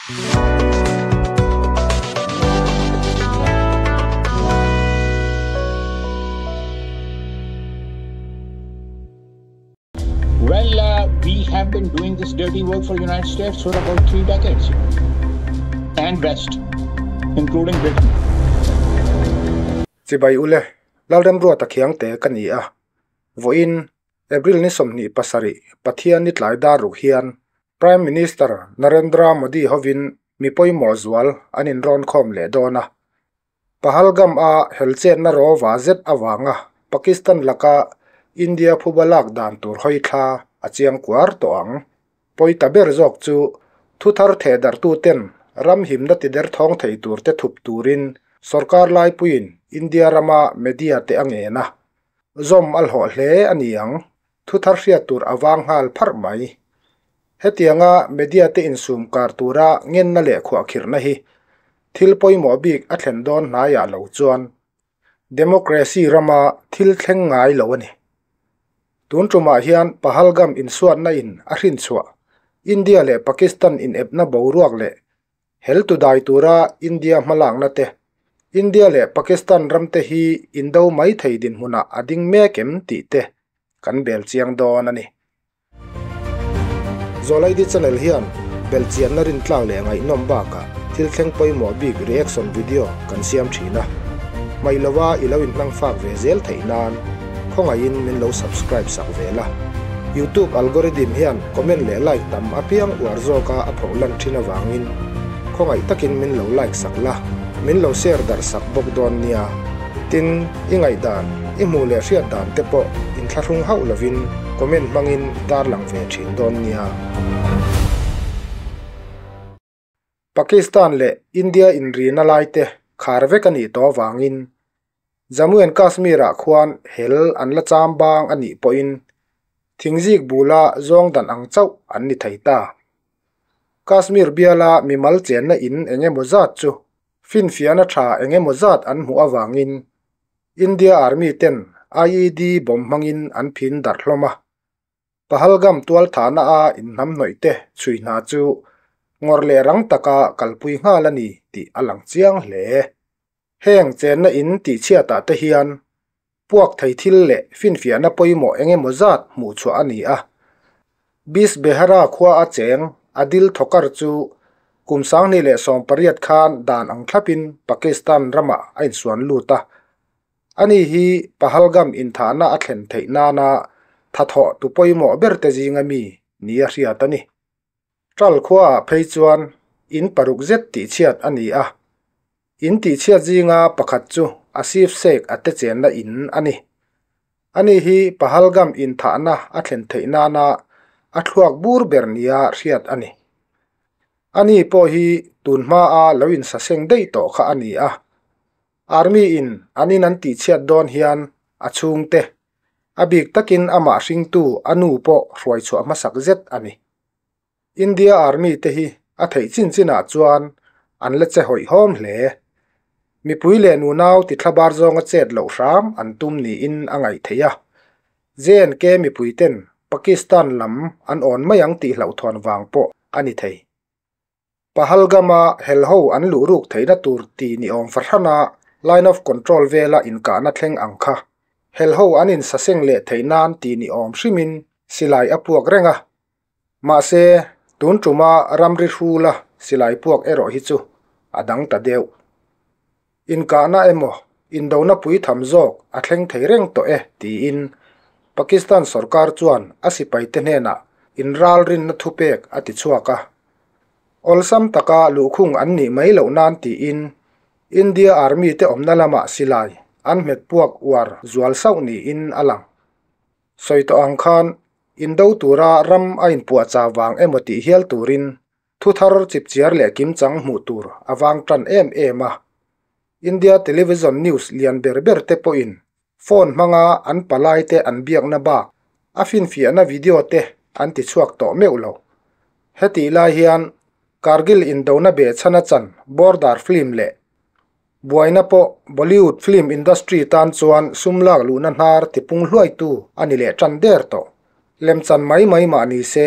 Well, we have been doing this dirty work for United States for about 3 decades. And West, including Britain. Chibai ule, Lalremruata Khiangte ka ni a. Vawiin, April ni 27, Pathian ni tlai dar ruk hian Prime Minister Narendra Modi hovin mi pawimawh zual an inrawn khawm leh dawn a. Pahalgam a helchetna rawva zet avanga Pakistan laka India phuba lak dan tur hawi thla a chiang kuar tawh ang. Pawi ta ber zawk chu thuthar theh darhtuten ram himna ti der thawng thei tur te thup turin sorkar laipuiin India rama media te a ngen a. Zawm a hlawh hle a ni ang, thuthar hriat tur a vang nghal pharh mai. Hetianga media te insum kar tura ngenna leh khuahkhirhna hi thil pawimawh bik a thlen dawn hnaiah lo chuan democracy rama thil thleng ngai lo a ni. Tun tumah hian Pahalgam insuatna in a hrinchhuah India leh Pakistan inepna boruak leh hel tu dai tura India hmalakna te, India leh Pakistan ram te hi indo mai thei dinhmunah a ding mek em tih te kan bel chiang dawn a ni. Zawlaidi channel hian belchianna rintlak leh ngaihnawm bakah thil thleng pawimawh bik reaction video kan siam thin a. Hmaih lova i lo inhmang fak ve zel theih nan khawngaihin min lo subscribe sak ve la. YouTube algorithm hian comment leh like tam apiang uar zawka a phoh lan thin avangin khawngaih takin min lo like sak la, min lo share darh sak bawk dawn nia. Tin, i ngaihdan, i hmuh leh hriat dan te pawh inthlahrung hauh lovin comment hmangin tarlang ve thin dawn nia. Pakistan leh India inrina lai te khar vek a nih tawh avangin Jammu and Kashmir-ah khuan hel an la cham bang a nih pawhin thingzik bula zawng dan ang chauh an ni thei ta. Kashmir biala mimal chenna in eng emaw zat chu finfiahna tha eng emaw zat an hmuh avangin India Army ten IED bomb hmangin an phin darh hlawm a. Pahalgam tualthahna a inhnamhnawih te chhui hna chu ngawrh leh rang taka kalpui nghal a ni tih a lang chiang hle. Heng chenna in tihchhiatah te hian puak thei thil leh finfiahna pawimawh eng emaw zat hmuh chhuah a ni a. Bisbehara khua a cheng Adil Thokar chu kum 2018 khan dan ang thlapin Pakistan ramah a insuan lut a. Ani hi Pahalgam inthahna a thlen theih nana thathawh tu pawimawh ber te zinga mi ni a hriat a ni. Tral khuaah phei chuan in paruk zet tihchhiat a ni a. In tihchhiat zinga pakhat chu Asif Sheikh a te chenna in a ni. Ani hi Pahalgam inthahna a thlen theih nana a thluak bur ber nia hriat a ni. Ani pawh hi tun hmaa lo insaseng daih tawh kha a ni a. Army in an in an tihchhiat dawn hian a chhungte, a bik takin amah hringtu a nu pawh hruai chhuah hmasak zet a ni. India Army te hi a theih chin chinah chuan an la che hawihhawm hle. Mipui leh nunau ti thlabar zawnga chet loh hram an tum niin a ngaih theih a. J&K mipui ten Pakistan lam an awn mai ang tih hlauhthawn vang pawh a ni thei. Pahalgam-a helho an luh ruk theihna tur ti ni awm fahrana Line of Control vela inkahna thleng ang kha. Helho an insaseng leh theih nan ti ni awm hrimin silai a puak reng a. Mahse, tun tuma ramri hrula silai puak erawh hi chu a dang ta deuh. Inkahna emaw, indona pui tham zawk a thleng thei reng tawh e tiin Pakistan sorkar chuan a sipaite hnenah inralrinna thupek a ti chhuak a. Awlsam taka luhkhung an nih mai loh nan tiin India Army te awmna lamah silai an hmet puak uar zual sauh niin a lang. Sawi tawh ang khan indo tura ram a inpuahchah vang emaw tih hial turin Thuthar chipchiar leh kimchang hmuh tur a vang tan em em a. India television news lian ber ber te pawhin phone hmanga an palai te an biakna bak a finfiahna video te an ti chhuak tawh meuh lo. Hetih lai hian Kargil indona behchhana chan border film leh buaina pawh Bollywood film industry tan chuan sum lak luhna hnar tipung hluaitu a ni leh tan der tawh. Lemchan mai mai mah ni se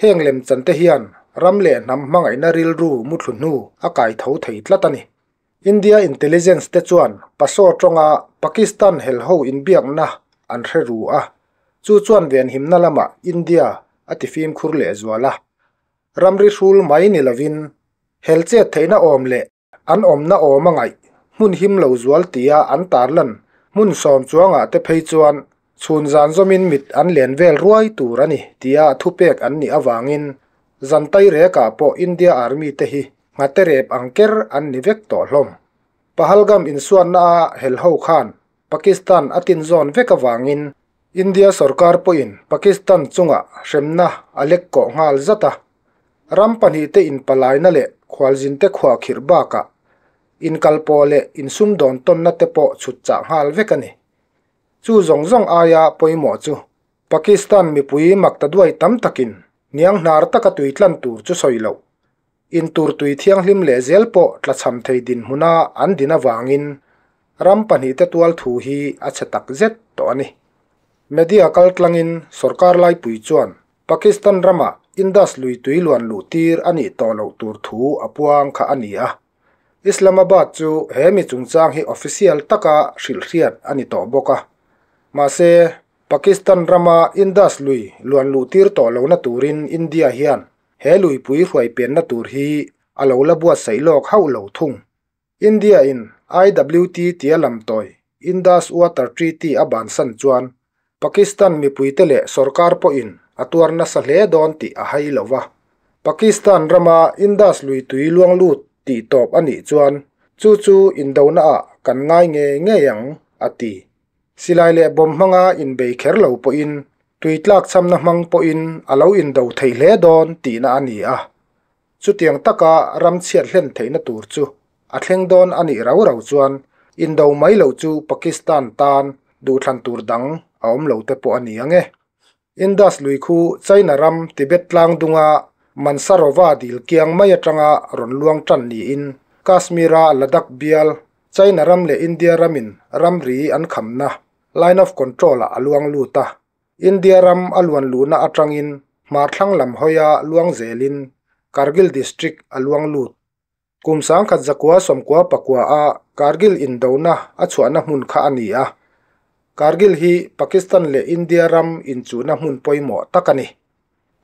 Heng lemchan te hian ram leh hnam hmangaihna rilru muthlu hnu a kai tho thei tlat a ni. India intelligence te chuan Paso tawnga Pakistan helho inbiakna an hre ru a, chu chuan venhimna lamah India a ti fimkhur lehzual a. Ramri hrul mai ni lovin hel chet theihna awm leh an awmna awm a ngaih hmun him lo zual tia an tarlan hmun sawm chuangah te phei chuan chhun zan zawmin mit an len vel ruai tur a ni tia thupek an nih avangin zan tai rekah pawh India Army te hi nghate rep ang ker an ni vek tawh hlawm. Pahalgam insuanna a hel ho khan Pakistan a tinzawn vek avangin India sorkar pawhin Pakistan chungah hremna a lek kawh nghal zat a. Ram pahnihte inpalaina leh khualzinte khuahkhirh bakah inkalpawh leh insumdawn tawnna te pawh chhut chah nghal vek a ni. Chu zawng zawng aia pawimawh chu Pakistan mipui makta duai tam takin hniang hnar taka tui tlan tur chu sawi loh, intur tui thianghlim leh zel pawh tlachham thei dinhmuna an din avangin ram pahnihte tual thu hi a chhe tak zet tawh a ni. Media kaltlangin sorkar laipui chuan Pakistan ramah Indus lui tui luan luh tir a nih tawh loh tur thu a puang kha a ni a. Islamabad chu he mi chungchang hi official taka hrilhhriat a ni tawh bawk a. Mahse, Pakistan rama Indus lui luan luh tir tawh lohna turin India hian he luipui hruaipenna tur hi a lo la buatsaih lawk hauh lo thung. India in IWT tia lamtawi Indus Water Treaty a bansan chuan Pakistan mipuite leh sorkar pawhin a tuar nasa hle dawn tih a hai lo va. Pakistan rama Indus lui tui luang lut tih tawp a nih chuan chu chu indona ah kan ngai ngei ngei ang, a ti. Silai leh bomb hmanga inbei kher lo pawhin tui tlakchhamna hmang pawhin a lo indo thei hle dawn tihna a ni a. Chutiang taka ram chhiat hlen theihna tur chu a thleng dawn a nih rau rau chuan indo mai loh chu Pakistan tan duhthlan tur dang a awm lo te pawh a ni ang e. Indus lui khu China ram Tibet tlang dunga Mansarova dil kiang mai atanga rawn luang tan niin Kashmir-a Ladakh bial China ram leh India ramin ramri an khamna Line of Control-ah a luang lut a. India ram a luan luhna atangin hmarthlang lam hawia luang zelin Kargil district a luang lut. Kum 1994 a Kargil indona a chhuahna hmun kha a ni a. Kargil hi Pakistan leh India ram inchuhna hmun pawimawh tak a ni.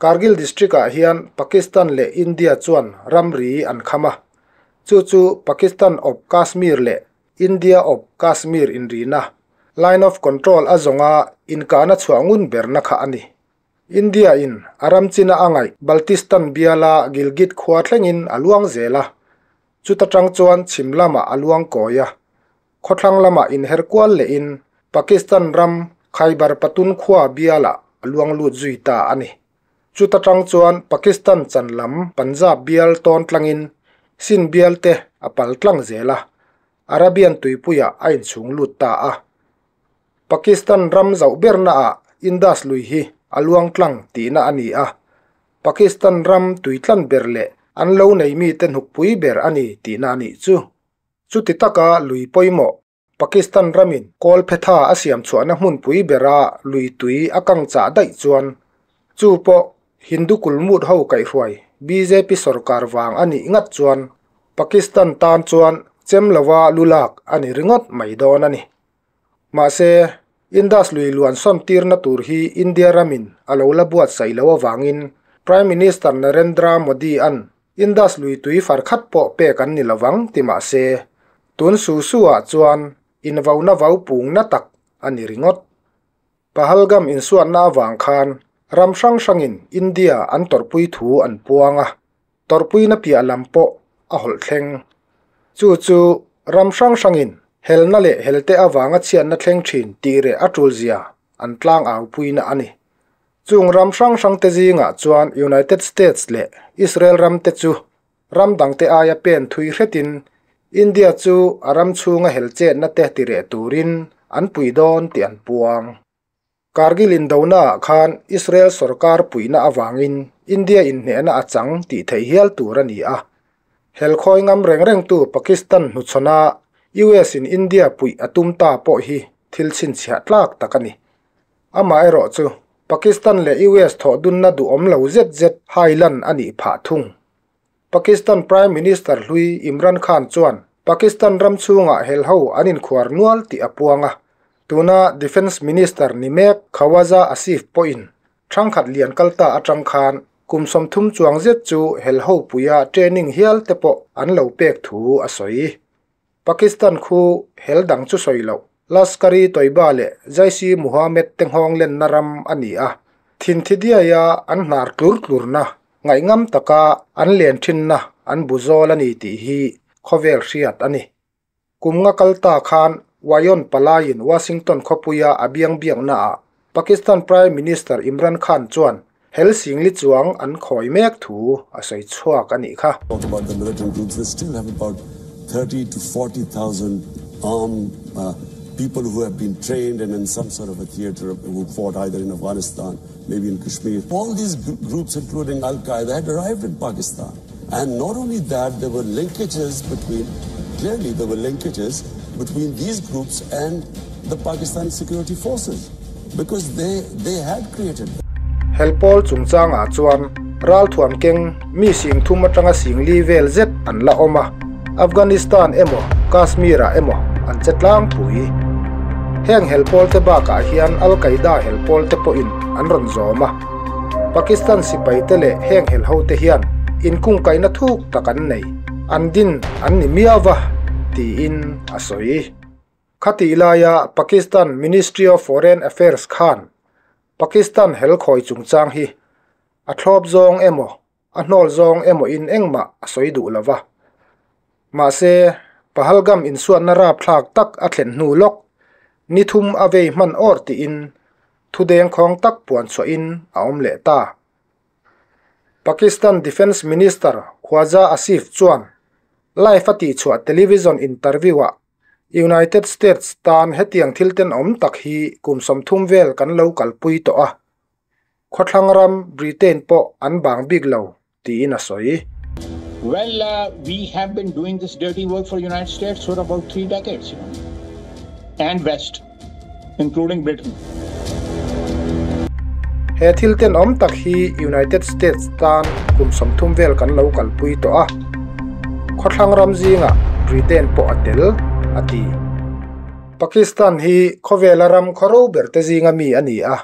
Kargil district ah hian Pakistan leh India chuan ramri an kham a. Chu chu Pakistan awp Kashmir leh India awp Kashmir inrina, Line of Control a zawnga inkahna chhuah ngun berna kha a ni. India in a ram china a ngaih Baltistan biala Gilgit khua thlengin a luang zel a, chuta tang chuan chhim lamah a luang kawi a, khawthlang lamah inher kual lehin Pakistan ram Khyber Patunkhua bialah a luang lut zui ta a ni. Chuta tang chuan Pakistan chan lam Punjab bial tawn tlangin Sindh bial te a pal tlang zel a, Arabian tuipuiah a inchhung lut ta a. Pakistan ram zauh bernaah Indus lui hi a luang tlang tihna a ni a, Pakistan ram tuitlan ber leh an lo nei mite hnukpui ber a ni tihna a nih chu. Chuti taka lui pawimawh, Pakistan ramin Kawlphetha a siam chhuahna hmunpui bera lui tui a kang chah daih chuan chu pawh Hindu kulmut ho kaihhruai bjp sorkar vang a nih ngat chuan Pakistan tan chuan chem lova lu lak a ni ringawt mai dawn a ni. Mahse, Indus lui luan sawn tirna tur hi India ramin a lo la buatsaih loh avangin Prime Minister Narendra Modi-a'n Indus lui tui far khat pawh pek an ni lovang ti mah se, tun su su-ah chuan invauna vau pungna tak a ni ringawt. Pahalgam insuatna avang khan ram hrang hrangin India an tawrhpui thu an puang a, tawrhpuina piah lam pawh a hawlh thleng. Chu chu ram hrang hrangin helna leh helte avanga chhiatna thleng thin tih reh a tulzia an tlang aupuina a ni. Chung ram hrang hrangte zingah chuan United States leh Israel ramte chu ram dangte aia pen thui hretin India chu a ram chhunga hel chetna te ti reh turin an pui dawn tih an puang. Kargil indonaah khan Israel sorkar puihna avangin India inhnehna a chang tih theih hial tur a ni a. Helkhawi ngam reng rengtu Pakistan hnuchhawna US in India puih a tum ta pawh hi thil chhinchhiah tlak tak a ni. Amaherawhchu, Pakistan leh US thawhdunna duhawm lo zet zet hailan a nih phah thung. Pakistan Prime Minister hlui Imran Khan chuan Pakistan ram chhungah helho an inkhuar nual tih a puang a, tuna Defence Minister ni mek Khawaja Asif pawhin thangkhat lian kal ta atang khan kum 30 chuang zet chu helho puia training hial te pawh an lo pek thu a sawi. Pakistan khu hel dang chu sawi loh, Lashkar-e-Toiba leh Jaish-e-Mohammed te nghawng lenna ram a ni a, thinthi diaia an hnar tlur tlurna, ngaihngam taka an len thinna an bu zawl a ni tih hi khawvel hriat a ni. Kum nga kal ta khan Wayon palaiin Washington khawpuia a biang biaknaah Pakistan Prime Minister Imran Khan chuan hel singli chuang an khawi mek thu a sawi chhuak a nih kha. Talk about the militant groups, they still have about 30 to 40,000 armed people who have been trained and in some sort of a theater who fought either in Afghanistan, maybe in Kashmir. All these groups, including Al-Qaeda, had arrived in Pakistan. And not only that, there were linkages between, clearly there were linkages between these groups and the Pakistani security forces, because they had created them. Helpawl chungchangah chuan ralthuam keng mi sing thum atanga singli vel zet an la awm a, Afghanistan emaw Kashmir-ah emaw an che tlangpui. Heng helpawl te bakah hian Al-Qaeda helpawl te pawhin an rawn zawm a. Pakistan sipai te leh heng helho te hian inkungkaihna thuk tak an nei, an din an ni miau va tiin a sawi. Khati laia Pakistan Ministry of Foreign Affairs khan Pakistan hel khawi chungchang hi a thlawp zawng emaw a hnawl zawng emaw in engmah a sawi duh lova. Mahse, Pahalgam insuatna rap thlak tak a thlen hnu lawk, ni thum a vei hman awr tiin thudeng khawng tak puan chhuahin a awm leh ta. Pakistan Defence Minister Khawaja Asif chuan live a tihchhuah television interview-ah United States tan hetiang thil tenawm tak hi kum 30 vel kan lo kalpui tawh a. Khawthlang ram Britain pawh an bang bik lo tiin a sawi. Well, we have been doing this dirty work for United States for about 3 decades, and West, including Britain. He thil tenawm tak hi United States tan kum 30 vel kan lo kalpui tawh a. Khawthlang ram zingah Britain pawh a tel a ti. Pakistan hi khawvela ram khawro ber te zinga mi a ni a.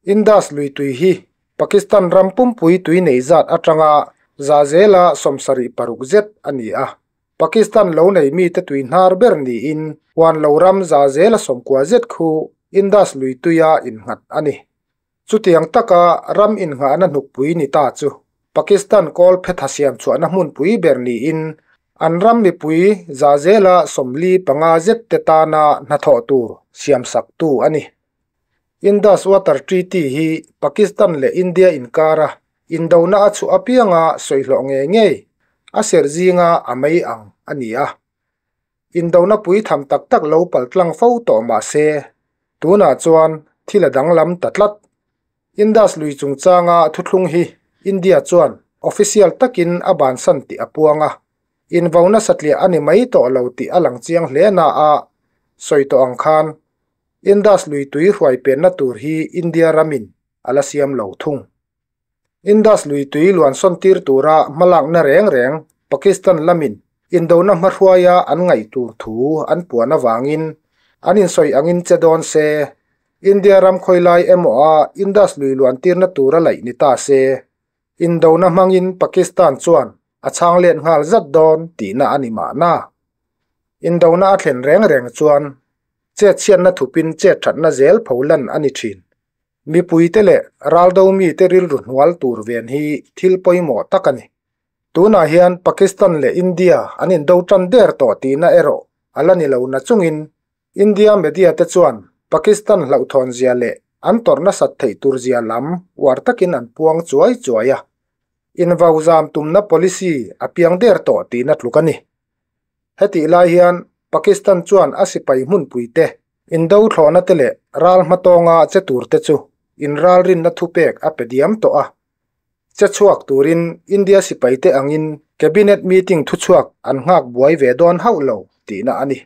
Indus luitui hi Pakistan ram pumpui tui nei zat atanga zazela 76 zet a ni a. Pakistan lo nei mi te tui hnar ber niin huan lo ram zazela 90 zet khu Indus luituia innghat a ni. Chutiang taka ram innghahna hnukpui ni ta chu Pakistan kawl phetha siam chhuahna hmunpui ber niin an ram mipui zazela 45 zet te tana hnathawh tur siam sak tu a ni. Indus Water Treaty hi Pakistan leh India inkara indona a chu apianga sawihlawh nge ngei a ser zinga a mai ang a ni a. Indona pui tham tak tak lo paltlang fo tawh mahse tunah chuan thil a danglam ta tlat. Indus lui chungchanga thuthlung hi India chuan official takin a bansan tih a puang a. Invauna satliah a ni mai tawh lo tih a lang chiang hle na a sawi tawh ang khan Indus lui tui hruai penna tur hi India ramin a la siam lo thung. Indus lui tui luan sawn tir tura hmalakna reng reng Pakistan lamin indona hmahruaia an ngaih tur thu an puan awangin an insawi angin che dawn se India ram khawilai emaw a Indus lui luan tirna tura laih ni ta se indona hmangin Pakistan chuan a chhang let nghal zat dawn tihna a ni mahna. Indona a thlen reng reng chuan chet chhiatna thupin chet thatna zel pholan a ni thin. Mipui te leh raldo mi te rilru hnual tur ven hi thil pawimawh tak a ni. Tunah hian Pakistan leh India an indo tan der tawh tihna erawh a la ni lo na chungin India media te chuan Pakistan hlauhthawn zia leh an tawrhna sat theih tur zia lam uar takin an puang chuai chuai a. Invau zam tumna policy a piang der tawh tihna tluk a ni. Heti lai hian Pakistan chuan a sipai hmunpui te indo thlawhna te leh ral hmatawnga che tur te chu in ral rinna thupek a pe diam tawh a. Che chhuak turin India sipai te angin cabinet meeting thu chhuak an nghak buai ve dawn hauh lo tihna a ni.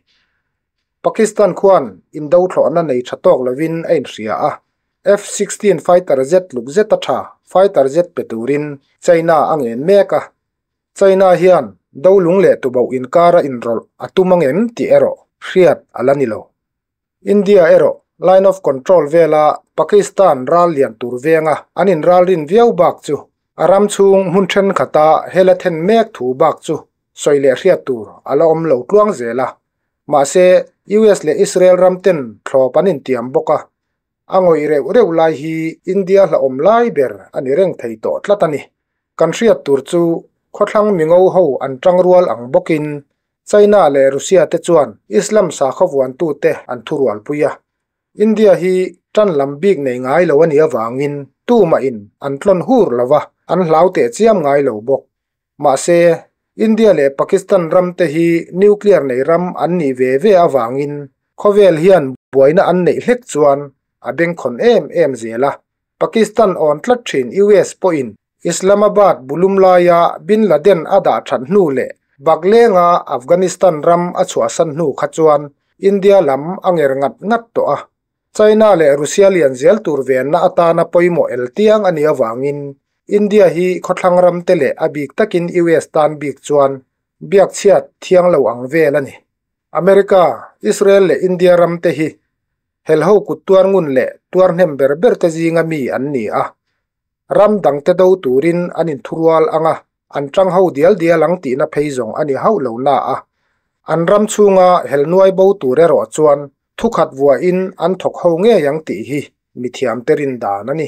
Pakistan khuan indo thlawhna nei tha tawk lovin a inhria a. F-16 fighter jet tluk zeta tha fighter jet pe turin China a ngen mek a. China hian dolung leh tuboh inkara inrawlh a tum angem tih erawh hriat a la ni lo. India erawh Line of Control vela Pakistan ral lian tur venga an inralrin viau bak chu a ram chhung hmun thenkhat-a hel a then mek thu bak chu sawi leh hriat tur a la awm lo tluang zel a. Mahse, US leh Israel ram ten thlawp an intiam bawk a, a ngawih reuh reuh lai hi India hlauhawm lai ber a ni reng thei tawh tlat a ni. Kan hriat tur chu khawthlang mingo ho an tangrual ang bawkin China leh Russia te chuan Islam sakhaw vuantute an thurualpui a. India hi tan lam bik nei ngai lo a nih avangin tumahin an tlawn hur lo va, an hlau teh chiam ngai lo bawk. Mahse, India leh Pakistan ram te hi nuclear nei ram an nih ve ve avangin khawvel hian buaina an neih hlek chuan a bengkhawn em em zel a. Pakistan awn tlat thin US pawhin Islamabad bulum laia Bin Laden a dah that hnu leh Baklenga Afghanistan ram a chhuahsan hnu kha chuan India lam a nger ngat ngat tawh a. China leh Russia lian zel tur venna atana pawimawh el tiang a nih avangin India hi khawthlang ram te leh a bik takin US tan bik chuan biak chhiat thiang lo ang vel a ni. America, Israel leh India ram te hi helho kut tuar ngun leh tuar hnem ber ber te zinga mi an ni a. Ram dangte do turin an inthurual ang a, an tang ho dial dial ang tihna phei zawng a ni hauh lo na a. An ram chhunga hel nuai bo tur erawh chuan thukhat vuahin an thawk ho ngei ang tih hi mithiamte rin dan a ni.